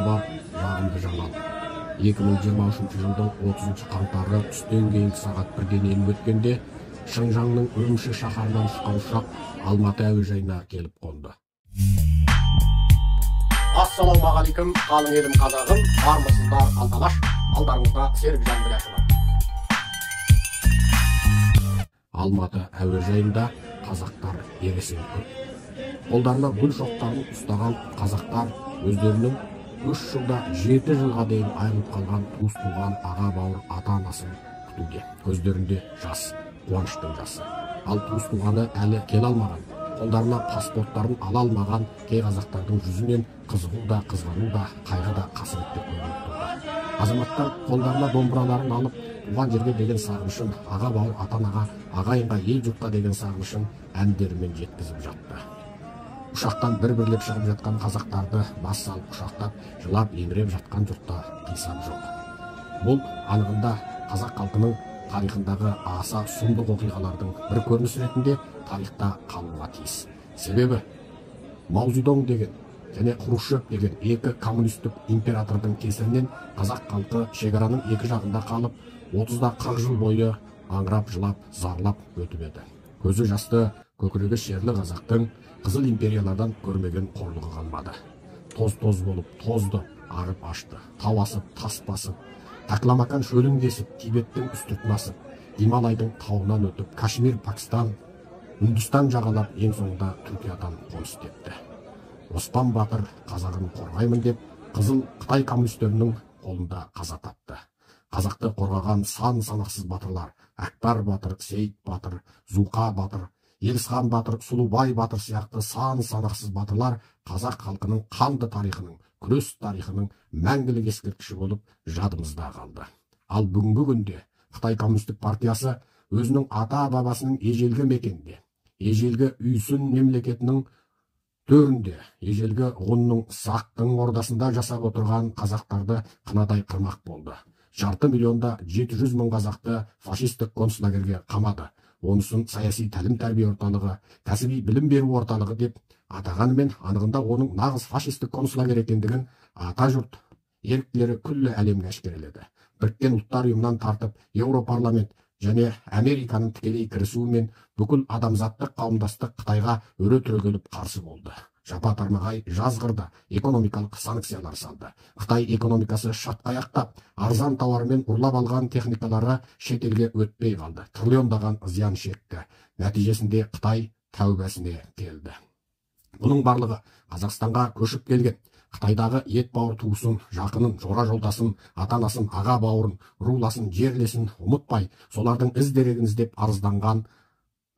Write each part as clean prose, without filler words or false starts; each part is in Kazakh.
хабар жағымды жаңалық. 2023 жылдың 30 қаңтары түстен кейін сағат 1:50 өткенде Шыңжаңның Үрімші шаһарынан ұшқан ұшақ Алматы әуежайына келіп қонды. Ассалаумағалейкум, қалың елім қазағым, армысыздар Алталаш, алдарыңызда Серікжан Біләшұлы. Алматы әуежайында қазақтар ересен көп. Қолдарына гүл шоқтарын ұстаған қазақтар өздерінің 3 жылда 7 жылға дейін айырылып қалған туыс-туған аға-бауыр ата-анасын күтуде. Көздерінде жас, қуаныштың жасы. Ал туыс-туғаны әлі келе алмаған, қолдарына паспорттарын ала алмаған кей қазақтардың жүзінен қызығу да, қызғану да, қайғы да, қасірет те көрініп тұрды. Азаматтар қолдарына домбыраларын алып, туған жерге деген сағынышын, аға-бауыр ата-анаға, ағайынға, ел-жұртқа деген сағынышын әндерімен жеткізіп жатты. Ұшақтан бір-бірлеп шығып жатқан қазақтарды бас салып құшақтап, жылап, еңіреп жатқан жұртта қисап жоқ. Бұл анығында қазақ халқының тарихындағы аса сұмдық оқиғалардың бір көрінісі ретінде тарихта қалуға тиіс. Себебі Мао Цзэдун деген және Хрущев деген екі коммунистік императордың кесірінен қазақ халқы шекараның екі жағында қалып, 30-40 жыл бойы аңырап, жылап, зарлап өтіп еді. Көзі жасты, көкірегі шерлі қазақтың қызыл империялардан көрмеген қорлығы қалмады. Тоз-тоз болып, тозды, арып ашты, тау асып, тас басып, Такламакан шөлін кесіп, Тибеттің үстіртін асып, Гималайдың тауынан өтіп, Кашмир, Пакистан, Үндістан жағалап, ең соңында Түркиядан қоныс тепті. Оспан батыр қазағын қорғаймын деп, қызыл Қытай коммунистерінің қолында қаза тапты. Қазақты қорғаған сан санақсыз батырлар, Әкбар батыр, Сейіт батыр, Зуқа батыр, Елісхан батыр, Сұлубай батыр сияқты сан санақсыз батырлар қазақ халқының қанды тарихының, күрес тарихының мәңгілік ескерткіші болып жадымызда қалды. Ал бүгінгі күнде Қытай коммунистік партиясы өзінің ата-бабасының ежелгі мекенінде, ежелгі Үйсін мемлекетінің төрінде, ежелгі ғұнның, сақтың ордасында жасап отырған қазақтарды қынадай қырмақ болды. 500 700 мың қазақты фашистік концлагерге қамады. Онысын саяси тәлім-тәрбие орталығы, кәсіби білім беру орталығы деп атағанымен, анығында оның нағыз фашистік концлагер екендігін ата жұрт еріктілері күллі әлемге әшкереледі. Біріккен Ұлттар Ұйымынан тартып, Еуропарламент және Американың тікелей кірісуімен бүкіл адамзаттық қауымдастық Қытайға өре түрегеліп қарсы болды. Жапа тармағай жазғырды, экономикалық санкциялар салды. Қытай экономикасы шатқаяқтап, арзан тауармен ұрлап алған техникалары шетелге өтпей қалды. Триллиондаған зиян шекті. Нәтижесінде Қытай тәубасіне келді. Бұның барлығы Қазақстанға көшіп келген Қытайдағы ет бауыр туысын, жақынын, жора жолдасын, ата-анасын, аға бауырын, руласын, жерлесін ұмытпай, солардың із дерегін іздеп арызданған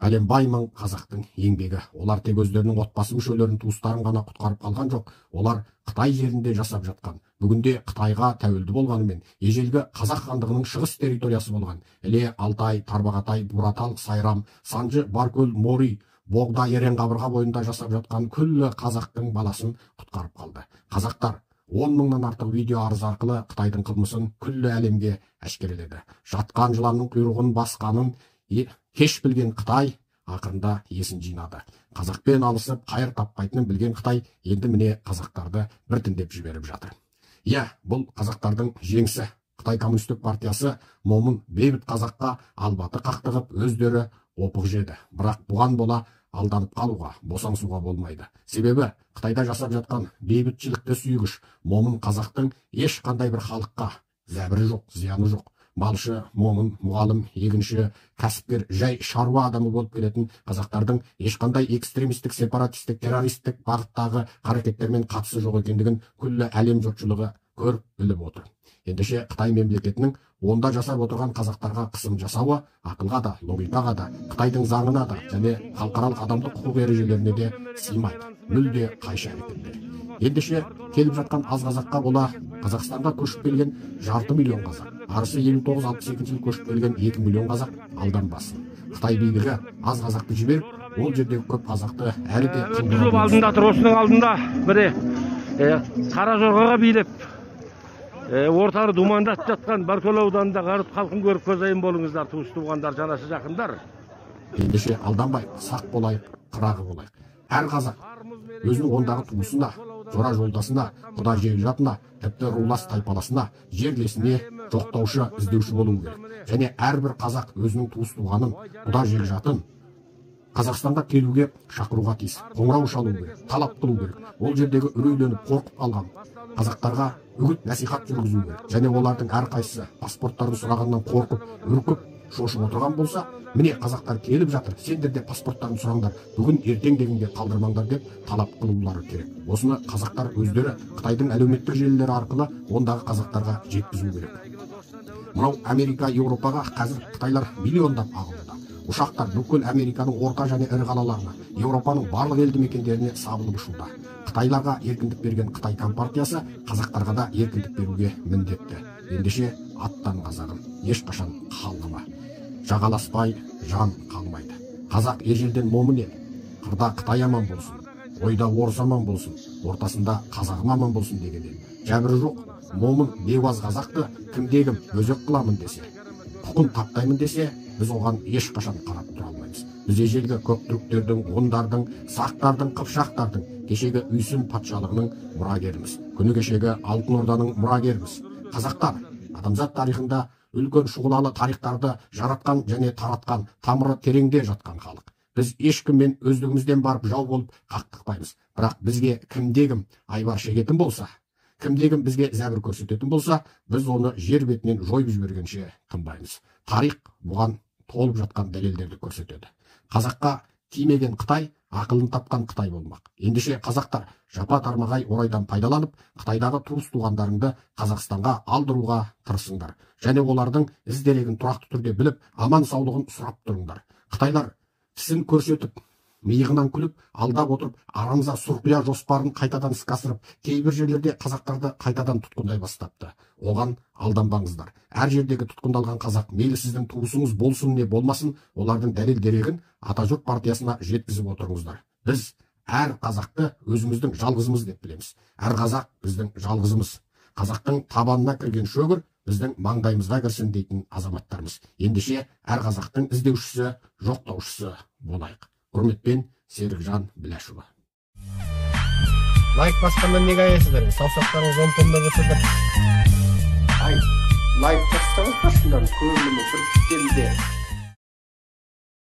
бәленбай мың қазақтың еңбегі. Олар тек өздерінің отбасы мүшелерін, туыстарын ғана құтқарып қалған жоқ. Олар Қытай жерінде жасап жатқан, бүгінде Қытайға тәуелді болғанымен, ежелгі қазақ хандығының шығыс территориясы болған Іле, Алтай, Тарбағатай, Буратал, Сайрам, Санжы, Баркөл, Мори, Боғда, Ерен қабырға бойында жасап жатқан күллі қазақтың баласын құтқарып қалды. Қазақтар 10 мыңнан артық видео арыз арқылы Қытайдың қылмысын күллі әлемге әшкереледі. Жатқан жыланның құйрығын басқанын кеш білген Қытай ақырында есін жинады. Қазақпен алысып қайыр таппайтынын білген Қытай енді міне қазақтарды біртіндеп жіберіп жатыр. Иә, бұл қазақтардың жеңісі. Қытай коммунистік партиясы момын бейбіт қазаққа албаты қақтығып, өздері опық жеді. Бірақ бұған бола алданып қалуға, босаңсуға болмайды. Себебі Қытайда жасап жатқан бейбітшілікті сүйгіш момын қазақтың ешқандай бір халыққа зәбірі жоқ, зияны жоқ. Малшы, момын, мұғалім, егінші, кәсіпкер, жай шаруа адамы болып келетін қазақтардың ешқандай экстремистік, сепаратистік, террористік бағыттағы қарекеттермен қатысы жоқ екендігін күллі әлем жұртшылығы көріп біліп отыр. Ендеше Қытай мемлекетінің онда жасап отырған қазақтарға қысым жасауы ақылға да, логикаға да, Қытайдың заңына да және халықаралық адамдық құқық ережелеріне де сыймайды. Мүлде қайшы әрекеттер. Ендеше келіп жатқан аз қазаққа бола Қазақстанға көшіп келген 500 000 қазақ, арысы 59-62 жыл көшіп келген 2 миллион қазақ алданбасын. Қытай билігі аз қазақты жіберіп, ол жердегі көп қазақты әлі де қылдырып алдында тұр. Осының алдында міне қара жорғаға билеп ортаны думандатып жатқан Баркөл ауданындағы арық халқын көріп көзайым болыңыздар, туыс туғандар, жанасы жақындар. Ендеше алданбай, сақ болайық, қырағы болайық. Әр қазақ өзінің ондағы туысына, жора жолдасына, құда жекжатына, тіпті рулас тайпаласына, жерлесіне жоқтаушы, іздеуші болуы керек. Және әрбір қазақ өзінің туыс-туғанын, құда жекжатын Қазақстанға келуге шақыруға тиіс, қоңырау шалу керек, талап қылу керек. Ол жердегі үрейленіп, қорқып қалған қазақтарға үгіт насихат жүргізу керек. Және олардың әрқайсысы паспорттарын сұрағаннан қорқып, үркіп, шошып отырған болса, міне қазақтар келіп жатыр, сендер де паспорттарын сұраңдар, бүгін ертең дегенге қалдырмаңдар деп талап қылулары керек. Осыны қазақтар өздері Қытайдың әлеуметтік желілері арқылы ондағы қазақтарға жеткізу керек. Мынау Америка, Еуропаға қазір қытайлар миллиондап ағылуда. Ұшақтар бүкіл Американың орта және ірі қалаларына, Еуропаның барлық елді мекендеріне сабылып ұшуда. Қытайларға еркіндік берген Қытай компартиясы қазақтарға да еркіндік беруге міндетті. Ендеше аттан қазағым, ешқашан қалғыма. Жағаласпай жан қалмайды. Қазақ ежелден момын ел. Қырда Қытай аман болсын, ойда орыс аман болсын, ортасында қазағым аман болсын деген ел. Жәбірі жоқ, момын бейуаз қазақты кімде-кім өзек қыламын десе, құқын таптаймын десе, біз оған ешқашан қарап тұра алмаймыз. Біз ежелгі көк түріктердің, ғұндардың, сақтардың, қыпшақтардың, кешегі Үйсін патшалығының мұрагеріміз. Күні кешегі Алтын Орданың мұрагеріміз. Қазақтар адамзат тарихында үлкен шұғылалы тарихтарды жаратқан және таратқан, тамыры тереңде жатқан халық. Біз ешкіммен өздігімізден барып жау болып қақтықпаймыз. Бірақ бізге кімде-кім айбар шегетін болса, кімде-кім бізге зәбір көрсететін болса, біз оны жер бетінен жойып жібергенше тынбаймыз. Тарих бұған толып жатқан дәлелдерді көрсетеді. Қазаққа тимеген Қытай, ақылын тапқан Қытай болмақ. Ендеше қазақтар жапа тармағай орайдан пайдаланып, Қытайдағы туыс-туғандарыңды Қазақстанға алдыруға тырысыңдар. Және олардың із дерегін тұрақты түрде біліп, аман саулығын сұрап тұрыңдар. Қытайлар тісін көрсетіп, миығынан күліп, алдап отырып, арамза сұрқия жоспарын қайтадан іске асырып, кейбір жерлерде қазақтарды қайтадан тұтқындай бастапты. Оған алданбаңыздар. Әр жердегі тұтқындалған қазақ, мейлі сіздің туысыңыз болсын не болмасын, олардың дәлел дерегін Атажұрт партиясына жеткізіп отырыңыздар. Біз әр қазақты өзіміздің жалғызымыз деп білеміз. Әр қазақ біздің жалғызымыз. Қазақтың табанына кірген шөгір біздің маңдайымызға кірсін дейтін азаматтармыз. Ендеше әр қазақтың іздеушісі, жоқтаушысы болайық. Құрметпен, Серікжан Біләшұлы. Лайк басқаннан неге аяйсыздар? Саусақтарыңыз 10 тонна болса да. Ай, лайк бассаңыздар, шындан көңіліме бір бітелде.